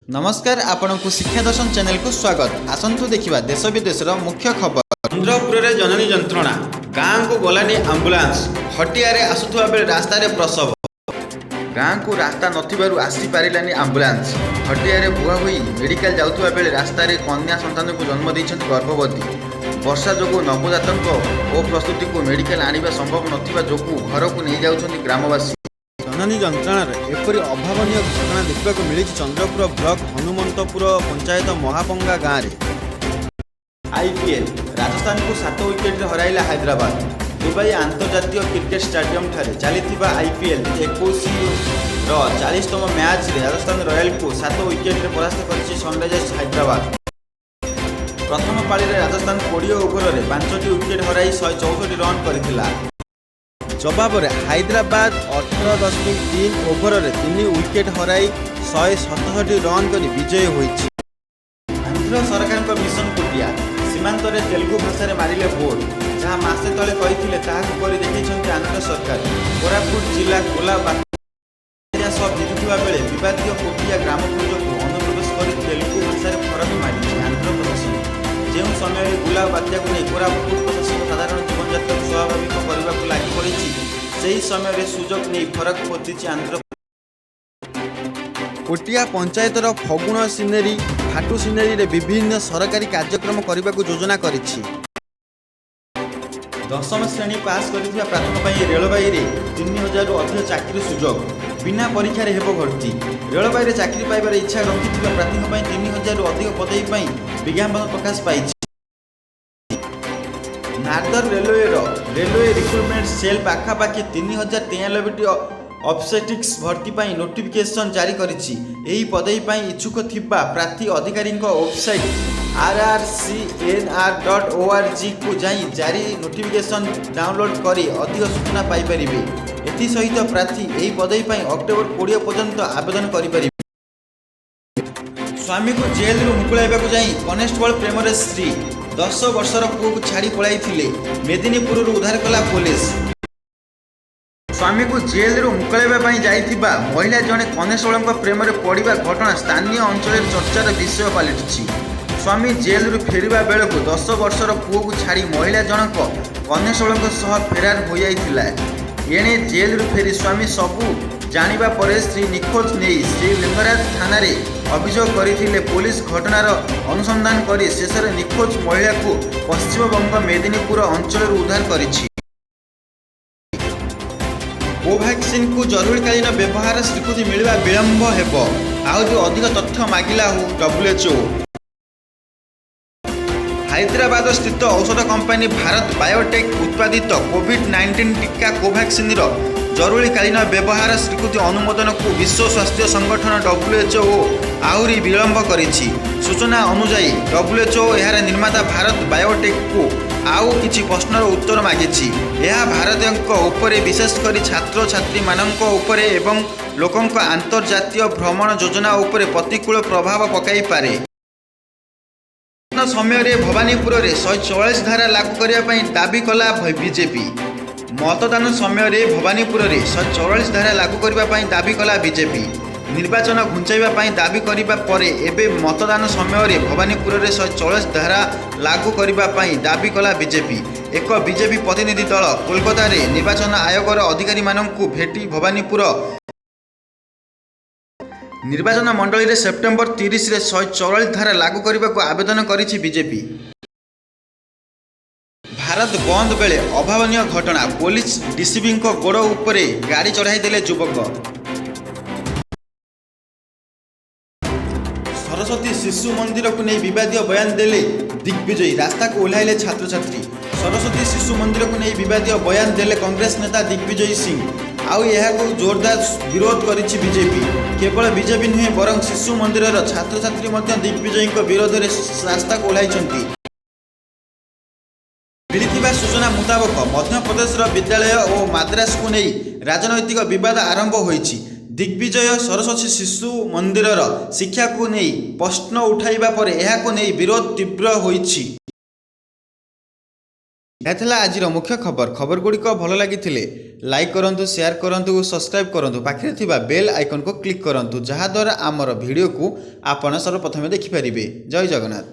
ନମସ୍କାର, ଆପଣଙ୍କୁ ଶିକ୍ଷା ଦର୍ଶନ ଚ୍ୟାନେଲକୁ ସ୍ୱାଗତ। ଆସନ୍ତୁ ଦେଖିବା ଦେଶ ବିଦେଶର ମୁଖ୍ୟ ଖବର। ଚନ୍ଦ୍ରପୁରରେ ଜନନୀ ଯନ୍ତ୍ରଣା, ଗାଁକୁ ଗଲାନି ଆମ୍ବୁଲାନ୍ସ, ଖଟିଆରେ ଆସୁଥିବା ବେଳେ ରାସ୍ତାରେ ପ୍ରସବ। ଗାଁକୁ ରାସ୍ତା ନଥିବାରୁ ଆସିପାରିଲାନି ଆମ୍ବୁଲାନ୍ସ। ଖଟିଆରେ ବୁହା ହୋଇ ମେଡିକାଲ ଯାଉଥିବା ବେଳେ ରାସ୍ତାରେ କନ୍ୟା ସନ୍ତାନକୁ ଜନ୍ମ ଦେଇଛନ୍ତି ଗର୍ଭବତୀ। ବର୍ଷା ଯୋଗୁଁ ନବଜାତକ ଓ ପ୍ରସୂତିକୁ ମେଡିକାଲ ଆଣିବା ସମ୍ଭବ ନଥିବା ଯୋଗୁଁ ଘରକୁ ନେଇଯାଉଛନ୍ତି ଗ୍ରାମବାସୀ। ଜନନୀ ଯନ୍ତ୍ରଣାର ଏପରି ଅଭାବନୀୟ ଘଟଣା ଦେଖିବାକୁ ମିଳିଛି ଚନ୍ଦ୍ରପୁର ବ୍ଲକ ହନୁମନ୍ତପୁର ପଞ୍ଚାୟତ ମହାପଙ୍ଗା ଗାଁରେ। ଆଇପିଏଲ୍, ରାଜସ୍ଥାନକୁ 7 ୱିକେଟରେ ହରାଇଲା ହାଇଦ୍ରାବାଦ। ଦୁବାଇ ଆନ୍ତର୍ଜାତୀୟ କ୍ରିକେଟ ଷ୍ଟାଡିୟମଠାରେ ଚାଲିଥିବା ଆଇପିଏଲ୍ 21ର 40ତମ ମ୍ୟାଚ୍ରେ ରାଜସ୍ଥାନ ରୟାଲକୁ 7 ୱିକେଟରେ ପରାସ୍ତ କରିଛି ସନରାଇଜର୍ସ ହାଇଦ୍ରାବାଦ। ପ୍ରଥମ ପାଳିରେ ରାଜସ୍ଥାନ 20 ଓଭରରେ 5ଟି ୱିକେଟ ହରାଇ 164 ରନ୍ କରିଥିଲା। ଜବାବରେ ହାଇଦ୍ରାବାଦ 18.3 ଓଭରରେ 3 ୱିକେଟ ହରାଇ 167 ରନ୍ କରି ବିଜୟୀ ହୋଇଛି। ଆନ୍ଧ୍ର ସରକାରଙ୍କ ମିଶନ କୋଟିଆ, ସୀମାନ୍ତରେ ତେଲୁଗୁ ଭାଷାରେ ମାରିଲେ ବୋର୍ଡ। ଯାହା ମାସେ ତଳେ କହିଥିଲେ, ତାହାକୁ କରି ଦେଖାଇଛନ୍ତି ଆନ୍ଧ୍ର ସରକାର। କୋରାପୁଟ ଜିଲ୍ଲା କୋଲା ବାତ୍ୟା ସହ ଭିଜୁଥିବା ବେଳେ ବିବାଦୀୟ କୋଟିଆ ଗ୍ରାମପୁଞ୍ଜକୁ ଅନୁପ୍ରବେଶ କରି ତେଲୁଗୁ ଭାଷାରେ ଫଳକ ମାରିଛି ଆନ୍ଧ୍ର ପ୍ରଶାସନ। ଯେଉଁ ସମୟରେ ଗୁଲାବ ବାତ୍ୟାକୁ ନେଇ କୋରାପୁଟ ପ୍ରଶାସନ ସାଧାରଣ ଜୀବନଯାତ୍ରାକୁ ସ୍ୱାଭାବିକ କରିବାକୁ ଲାଗି ପଡ଼ିଛି, ସେହି ସମୟରେ ସୁଯୋଗ ନେଇ ଫଳକ ପୋତିଛି ଆନ୍ଧ୍ର। କୋଟିଆ ପଞ୍ଚାୟତର ଫଗୁଣ ସିନେରୀ, ଫାଟୁ ସିନେରୀରେ ବିଭିନ୍ନ ସରକାରୀ କାର୍ଯ୍ୟକ୍ରମ କରିବାକୁ ଯୋଜନା କରିଛି। 10ମ ଶ୍ରେଣୀ ପାସ୍ କରିଥିବା ପ୍ରାର୍ଥୀଙ୍କ ପାଇଁ ରେଳବାଇରେ 3000ରୁ ଅଧିକ ଚାକିରି ସୁଯୋଗ। ବିନା ପରୀକ୍ଷାରେ ହେବ ଭର୍ତ୍ତି। ରେଳବାଇରେ ଚାକିରି ପାଇବାର ଇଚ୍ଛା ରଖିଥିବା ପ୍ରାର୍ଥୀଙ୍କ ପାଇଁ 3000ରୁ ଅଧିକ ପଦବୀ ପାଇଁ ବିଜ୍ଞାପନ ପ୍ରକାଶ ପାଇଛି। ନର୍ଦର୍ନ ରେଲୱେର ରେଲୱେ ରିକ୍ରୁଟମେଣ୍ଟ ସେଲ୍ ପାଖାପାଖି 3093ଟି ଅପ୍ରେଣ୍ଟିସ୍ ଭର୍ତ୍ତି ପାଇଁ ନୋଟିଫିକେସନ୍ ଜାରି କରିଛି। ଏହି ପଦବୀ ପାଇଁ ଇଚ୍ଛୁକ ଥିବା ପ୍ରାର୍ଥୀ ଆଧିକାରିକ ୱେବସାଇଟ୍ rrcnr.orgକୁ ଯାଇ ଜାରି ନୋଟିଫିକେସନ୍ ଡାଉନଲୋଡ୍ କରି ଅଧିକ ସୂଚନା ପାଇପାରିବେ। ଏଥିସହିତ ପ୍ରାର୍ଥୀ ଏହି ପଦବୀ ପାଇଁ ଅକ୍ଟୋବର 20 ପର୍ଯ୍ୟନ୍ତ ଆବେଦନ କରିପାରିବେ। ସ୍ୱାମୀକୁ ଜେଲରୁ ମୁକୁଳାଇବାକୁ ଯାଇ କନେଷ୍ଟବଳ ପ୍ରେମରେ ସ୍ତ୍ରୀ, 10 ବର୍ଷର ପୁଅକୁ ଛାଡ଼ି ପଳାଇଥିଲେ। ମେଦିନୀପୁରରୁ ଉଦ୍ଧାର କଲା ପୋଲିସ। ସ୍ୱାମୀକୁ ଜେଲରୁ ମୁକୁଳାଇବା ପାଇଁ ଯାଇଥିବା ମହିଳା ଜଣେ କନେଷ୍ଟବଳଙ୍କ ପ୍ରେମରେ ପଡ଼ିବା ଘଟଣା ସ୍ଥାନୀୟ ଅଞ୍ଚଳରେ ଚର୍ଚ୍ଚାର ବିଷୟ ପାଲଟିଛି। ସ୍ୱାମୀ ଜେଲରୁ ଫେରିବା ବେଳକୁ 10 ବର୍ଷର ପୁଅକୁ ଛାଡ଼ି ମହିଳା ଜଣକ କନେଷ୍ଟବଳଙ୍କ ସହ ଫେରାର ହୋଇଯାଇଥିଲା। ଏଣେ ଜେଲରୁ ଫେରି ସ୍ୱାମୀ ସବୁ ଜାଣିବା ପରେ ସ୍ତ୍ରୀ ନିଖୋଜ ନେଇ ଶ୍ରୀଲିଙ୍ଗରାଜ ଥାନାରେ ଅଭିଯୋଗ କରିଥିଲେ। ପୋଲିସ ଘଟଣାର ଅନୁସନ୍ଧାନ କରି ଶେଷରେ ନିଖୋଜ ମହିଳାକୁ ପଶ୍ଚିମବଙ୍ଗ ମେଦିନୀପୁର ଅଞ୍ଚଳରୁ ଉଦ୍ଧାର କରିଛି। କୋଭାକ୍ସିନକୁ ଜରୁରୀକାଳୀନ ବ୍ୟବହାର ସ୍ୱୀକୃତି ମିଳିବା ବିଳମ୍ବ ହେବ, ଆହୁରି ଅଧିକ ତଥ୍ୟ ମାଗିଲା WHO. Hyderabad ସ୍ଥିତ ଔଷଧ କମ୍ପାନୀ ଭାରତ ବାୟୋଟେକ୍ ଉତ୍ପାଦିତ କୋଭିଡ-19 ଟିକା କୋଭାକ୍ସିନର ଜରୁରୀକାଳୀନ ବ୍ୟବହାର ସ୍ୱୀକୃତି ଅନୁମୋଦନକୁ ବିଶ୍ୱ ସ୍ୱାସ୍ଥ୍ୟ ସଂଗଠନ WHO ଆହୁରି ବିଳମ୍ବ କରିଛି। ସୂଚନା ଅନୁଯାୟୀ, WHO ଏହାର ନିର୍ମାତା ଭାରତ ବାୟୋଟେକ୍କୁ ଆଉ କିଛି ପ୍ରଶ୍ନର ଉତ୍ତର ମାଗିଛି। ଏହା ଭାରତୀୟଙ୍କ ଉପରେ, ବିଶେଷ କରି ଛାତ୍ରଛାତ୍ରୀମାନଙ୍କ ଉପରେ ଏବଂ ଲୋକଙ୍କ ଆନ୍ତର୍ଜାତୀୟ ଭ୍ରମଣ ଯୋଜନା ଉପରେ ପ୍ରତିକୂଳ ପ୍ରଭାବ ପକାଇପାରେ। ମତଦାନ ସମୟରେ ଭବାନୀପୁରରେ 144 ଧାରା ଲାଗୁ କରିବା ପାଇଁ ଦାବି କଲା ବିଜେପି। ମତଦାନ ସମୟରେ ଭବାନୀପୁରରେ 144 ଧାରା ଲାଗୁ କରିବା ପାଇଁ ଦାବି କଲା ବିଜେପି। ନିର୍ବାଚନ ଘୁଞ୍ଚାଇବା ପାଇଁ ଦାବି କରିବା ପରେ ଏବେ ମତଦାନ ସମୟରେ ଭବାନୀପୁରରେ 144 ଧାରା ଲାଗୁ କରିବା ପାଇଁ ଦାବି କଲା ବିଜେପି। ଏକ ବିଜେପି ପ୍ରତିନିଧି ଦଳ କୋଲକାତାରେ ନିର୍ବାଚନ ଆୟୋଗର ଅଧିକାରୀମାନଙ୍କୁ ଭେଟି ଭବାନୀପୁର ନିର୍ବାଚନ ମଣ୍ଡଳୀରେ ସେପ୍ଟେମ୍ବର 30ରେ 144 ଧାରା ଲାଗୁ କରିବାକୁ ଆବେଦନ କରିଛି ବିଜେପି। ଭାରତ ବନ୍ଦ ବେଳେ ଅଭାବନୀୟ ଘଟଣା, ପୋଲିସ ଡିସିପିଙ୍କ ଗୋଡ଼ ଉପରେ ଗାଡ଼ି ଚଢ଼ାଇ ଦେଲେ ଯୁବକ। ସରସ୍ୱତୀ ଶିଶୁ ମନ୍ଦିରକୁ ନେଇ ବିବାଦୀୟ ବୟାନ ଦେଲେ ଦିଗ୍ବିଜୟ, ରାସ୍ତାକୁ ଓହ୍ଲାଇଲେ ଛାତ୍ରଛାତ୍ରୀ। ସରସ୍ୱତୀ ଶିଶୁ ମନ୍ଦିରକୁ ନେଇ ବିବାଦୀୟ ବୟାନ ଦେଲେ କଂଗ୍ରେସ ନେତା ଦିଗ୍ବିଜୟ ସିଂ। ଆଉ ଏହାକୁ ଜୋରଦାର ବିରୋଧ କରିଛି ବିଜେପି। କେବଳ ବିଜେପି ନୁହେଁ, ବରଂ ଶିଶୁ ମନ୍ଦିରର ଛାତ୍ରଛାତ୍ରୀ ମଧ୍ୟ ଦିଗ୍ବିଜୟଙ୍କ ବିରୋଧରେ ରାସ୍ତାକୁ ଓହ୍ଲାଇଛନ୍ତି। ମିଳିଥିବା ସୂଚନା ମୁତାବକ, ମଧ୍ୟପ୍ରଦେଶର ବିଦ୍ୟାଳୟ ଓ ମାଦ୍ରାସକୁ ନେଇ ରାଜନୈତିକ ବିବାଦ ଆରମ୍ଭ ହୋଇଛି। ଦିଗ୍ବିଜୟ ସରସ୍ୱତୀ ଶିଶୁ ମନ୍ଦିରର ଶିକ୍ଷାକୁ ନେଇ ପ୍ରଶ୍ନ ଉଠାଇବା ପରେ ଏହାକୁ ନେଇ ବିରୋଧ ତୀବ୍ର ହୋଇଛି। ଏହା ଥିଲା ଆଜିର ମୁଖ୍ୟ ଖବର। ଖବରଗୁଡ଼ିକ ଭଲ ଲାଗିଥିଲେ ଲାଇକ୍ କରନ୍ତୁ, ସେୟାର କରନ୍ତୁ ଓ ସବସ୍କ୍ରାଇବ୍ କରନ୍ତୁ। ପାଖରେ ଥିବା ବେଲ୍ ଆଇକନ୍କୁ କ୍ଲିକ୍ କରନ୍ତୁ, ଯାହାଦ୍ୱାରା ଆମର ଭିଡ଼ିଓକୁ ଆପଣ ସର୍ବପ୍ରଥମେ ଦେଖିପାରିବେ। ଜୟ ଜଗନ୍ନାଥ।